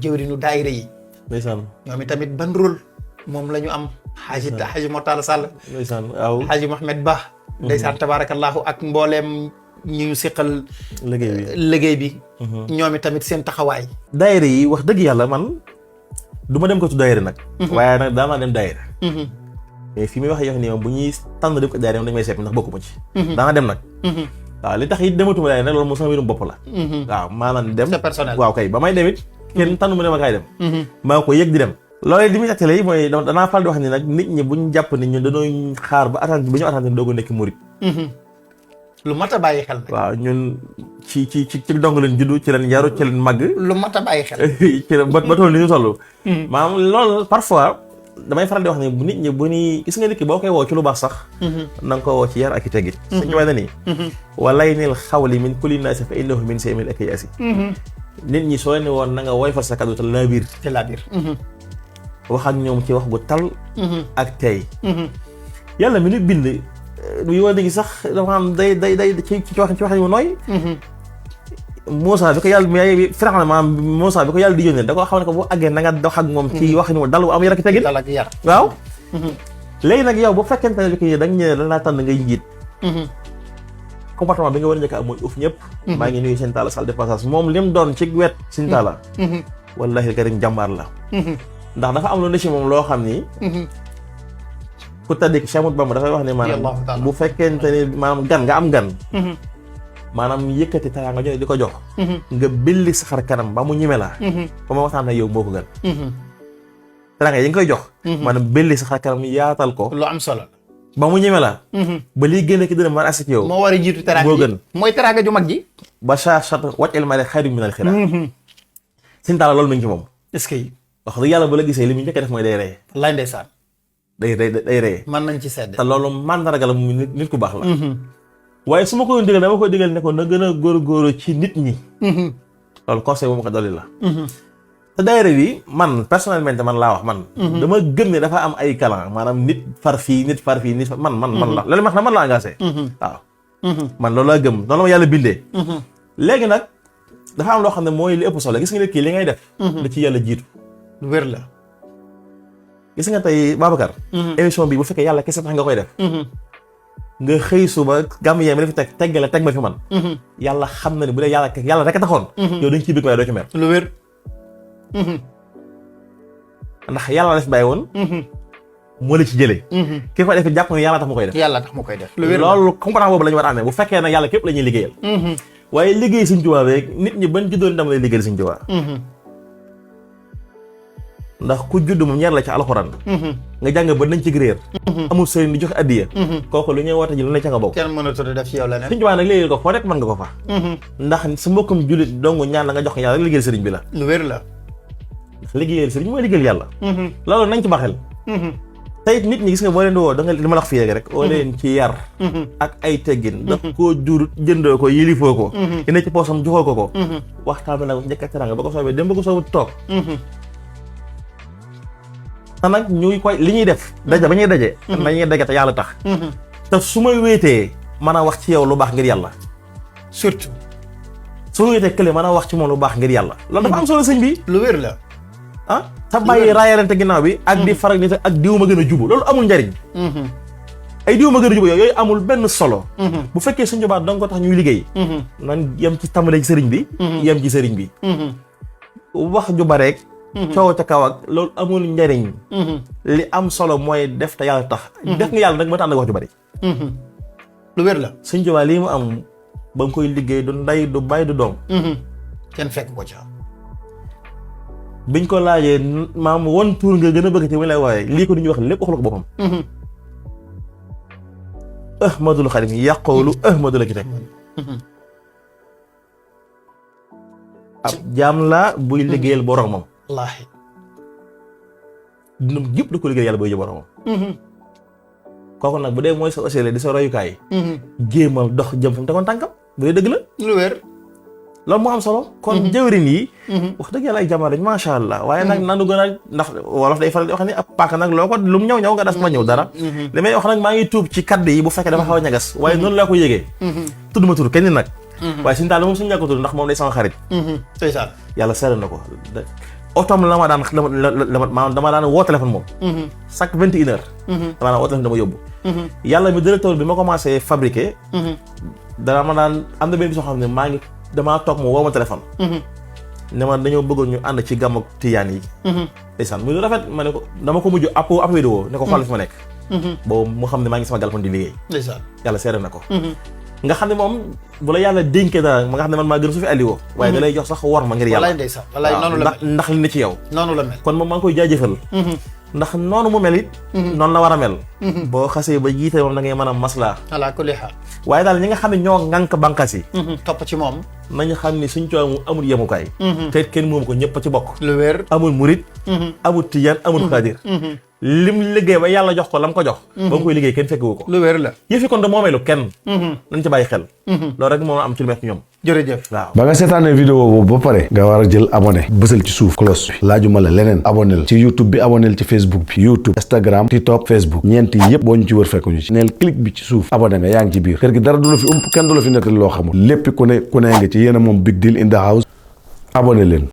jëwriñu daayira yi ndeysaan ñoom itamit ban rôle moom la ñu am xaaji Mortala Sall ndeysaan waaw xaaji Mohamed Ba ndeysaan tabarakallahu ak mbooleem ñi ñu siqal liggéey bi ñoom itamit seen taxawaay daayira yi wax dëgg yàlla man du ma dem ko tu daayira nag waaye nag daa maa dem daayira mais fi muy wax yox nii moom bu ñuy tànn dem ko daayira moom dañu may seet ndax bokkuma ci daana dem nag waaw li tax it dematuma daayira nag loolu moom sama mbirum bopp la waaw maanaam dem c'est personnel waaw kay ba may dem it kenn tànn mu ne ma kaay dem maa ko yëg di dem loolu li muy tattale yi mooy danaa fal di wax ni nag nit ñi buñ jàpp ni ñun dañoo xaar ba attente ba ñu attente ni dooga nekk murit lu mat a bàyyi xel waaw ñun ci dong leen juddu ci leen yaru ci leen màgg lu mat a bàyyi xel ci ba toll ni ñu toll maanaam loolu parfois damay faral di wax ne bu nit ñi bu ni gis nga nit ki boo koy woo ci lu baax sax na nga ko woo ci yar ak i teggin suñ ci way na nii walay nil xawli min kulli naasi fa innahu min seemil ak yaasi nit ñi soo leen woon na nga woyfal sa kaddu te laa biir wax ak ñoom ci wax gu tal ak tey yàlla mi nu bind yu war dëgg sax dafa am day ci wax mu nooy Moussa bi ko yàlla Firawna maanaam Moussa bi ko yàlla di yónnee da ko xam ne ko boo àggee na nga dox ak moom ci wax ni mu dal bu am yar ak teggin dal ak yar waaw léegi nag yow bu fekkente ne bi ko da nga ñëwee da laa tànn ngay njiit comportement bi nga war a njëkk am mooy uuf ñëpp maa ngi nuyu seen Talla Sall de passage moom lim doon ci wet seen Talla wallahi karim jàmbaar la ndax dafa am lu ne ci moom loo xam ni ku tàddi Cheikh Ahmadou Bamba dafay wax ne maanaam bu fekkente ni maanaam gan nga am gan maanaam yëkkati teraanga nga di ko jox nga belli sa xar kanam ba mu ñime la ba ma waxtaan ak yow moo ko gën teraanga yi nga koy jox maanaam belli sa xar kanam yaatal ko lu am solo ba mu ñime la ba liy génn ki dina mën a asik yow moo war a jiitu teraanga moo gën mooy teraanga ju mag ji ba sa wàcc el male xayru minal xiraa Sëñ Talla loolu mi ngi ci moom est-ce que wax dëgg yàlla bu la gisee li mu njëkk a def mooy day ree lay ndeysaan day ree mën nañ ci sedd te loolu mandarga la mu nit ku baax la waaye su ma koy digal dama koy digal ne ko na gën a góorgóorlu ci nit ñi loolu conseil bu ma ko dolli la te daayira bi man personnellement man laa wax man dama gëm ne dafa am ay kalan maanaam nit far fii nit man la loolu ma man la engagé waaw man loolu laa gëm noonu la ma yàlla bindee léegi nag dafa am loo xam ne mooy li ëpp solo gis nga nit kii li ngay def da ci yàlla jiitu lu wér la gis nga tey Babacar émission bi bu fekkee yàlla kese tax nga koy def nga xëy suba gàmm yee ma dafi tegg la teg ma fi man yàlla xam na ne bu dee yàlla rek a taxoon yow dañ ciy bëgg waaye doo ci mer lu wér ndax yàlla la fi bàyyi woon moo la ci jëlee ki ko def jàpp ne yàlla tax mu koy def yàlla tax mu koy def lu wér loolu comportement boobu la ñu war a amee bu fekkee nag yàlla képp la ñuy liggéeyal waaye liggéey Sëñ Tuubaa rek nit ñi ban juddoon dama lay liggéeyal Sëñ Tuubaa ndax ku judd moom ñaar la ci alxuraan nga jàng ba nañ ci réer amul sëriñ di joxe addiya kooku lu ñuy woote ji lu ne ca nga bokk kenn mën a tudd def ci yow leneen Sëñ Tuubaa nag liggéeyal ko foo rek mën nga ko fa ndax sa mbokkam jullit dong ñaan la nga jox ko yàlla rek liggéeyal sëriñ bi la lu wér la ndax liggéeyal sëriñ mooy liggéeyal yàlla loolu nañ ci baxel tey nit ñi gis nga boo leen di woo da nga li ma la wax fii rek oo leen ci yar ak ay teggin daf koo jur jëndoo ko yilifoo ko dina ci poosam joxoo ko waxtaan bi nag njëkk a teranga ba ko soobee dem ba ko soobee toog te nag ñuy koy li ñuy def daje ba ñuy daje nañuy daje te yàlla tax te su ma wéetee mën a wax ci yow lu baax ngir yàlla surtout su ma wéetee kële mën a wax ci moom lu baax ngir yàlla loolu dafa am solo sëñ bi lu wér la te bàyyi raayalante ginnaaw bi ak di faral nit ak diw ma gën a jubu loolu amul njariñ ay diw ma gën a jubu yooyu amul benn solo bu fekkee Sëñ Tuubaa danga ko tax ñuy liggéey nan yem ci tàmbale ci sëriñ bi yem ci sëriñ bi wax ju bareek coow ca kaw ak loolu amul njariñ li am solo mooy def te yàlla tax def nga yàlla nag moo tax ànd ak wax ju bari lu wér la Sëñ Tuubaa lii mu am ba nga koy liggéey du ndey du bàyyi du doom kenn fekk ko ca biñ ko laajee maam won tuur nga gën a bëgg ci mu lay waaye lii ko du ñuy wax lépp waxul ko boppam ahmadul xadim yàqoolu ahmadu la ci teg ab jaam la buy liggéeyal boromam wallaahi dundam yëpp da ko liggéeyal yàlla buy jë boromam kooku nag bu dee mooy sa osele di sa royukaay jéemal dox jëm fi mu tegoon tànkam bu dee dëgg la lu wér loolu moo am solo kon jëwrin yi wax dëgg yàlla ay jàmbaar lañ macha allah waaye nag nanu gën a ndax wolof day faral di wax ni ab paaka nag loo ko lu mu ñëw nga das ma ñëw dara li may wax nag maa ngi tuub ci kaddu yi bu fekkee dafa xaw a ñagas waaye noonu laa ko yégee tudd ma tur kenn nag waaye Sëñ Talla moom suñu ñàkk tudd ndax moom day sama xarit c'est ça yàlla seetlu na ko otom la ma daan maanaam dama daan woo téléphone moom. chaque 21 heures. dama daan woo téléphone dama yóbbu. yàlla mi directeur bi ma commencé fabriquer. dana ma daan am na benn bi soo xam ne damaa toog mu woo ma téléphone. ne ma dañoo bëggoon ñu ànd ci gàmmu tiyaan yi. ndeysaan muy lu rafet ma ne ko dama ko mujj ab vidéo ne ko xool fi ma nekk. boobu mu xam ne maa ngi sama galfan di liggéey. ndeysaan yàlla seere na ko. nga xam ne moom bu la yàlla dénkee dara ma nga xam ne man maa gën a su fi alliwoo waaye da lay jox sax war ma ngir yàlla. wallaay ndeysaan wallaay noonu la mel ndax li ne ci yow. noonu la mel kon moom maa ngi koy jaajëfal. ndax noonu mu mel it. noonu la war a mel. boo xasee ba jiite moom da ngay mën a maslaa. ala kulli xaal. waaye daal ñi nga xam ne ñoo ŋànk bànqaas yi. topp ci moom. nañu xam ni suñ coow amul yemukaay. te kenn moomu ko ñëpp a ci bokk. lu wér amul murit. amul tijaan amul xaadir. lim liggéey ba yàlla jox ko lam ko jox. ba nga koy liggéey kenn fekkewu ko. lu wér la. yëfi kon de moomeelu kenn. nañ ci bàyyi xel. loolu rek moo am ci lu mel ñoom. jërëjëf waaw. ba nga seetaanee vidéo boobu ba pare nga war a jël abonné bësal ci suuf cloche bi laajuma la leneen abonné ci YouTube bi abonné ci Facebook bi YouTube Instagram TikTok Facebook ñeenti yëpp boo ñu ci wër fekk ñu ci neel clic bi ci suuf abonné nga yaa ngi ci biir kër gi dara du la fi kenn du la fi nettali loo xamul lépp ku ne nga ci yéen a moom Big Deal in the house abonné leen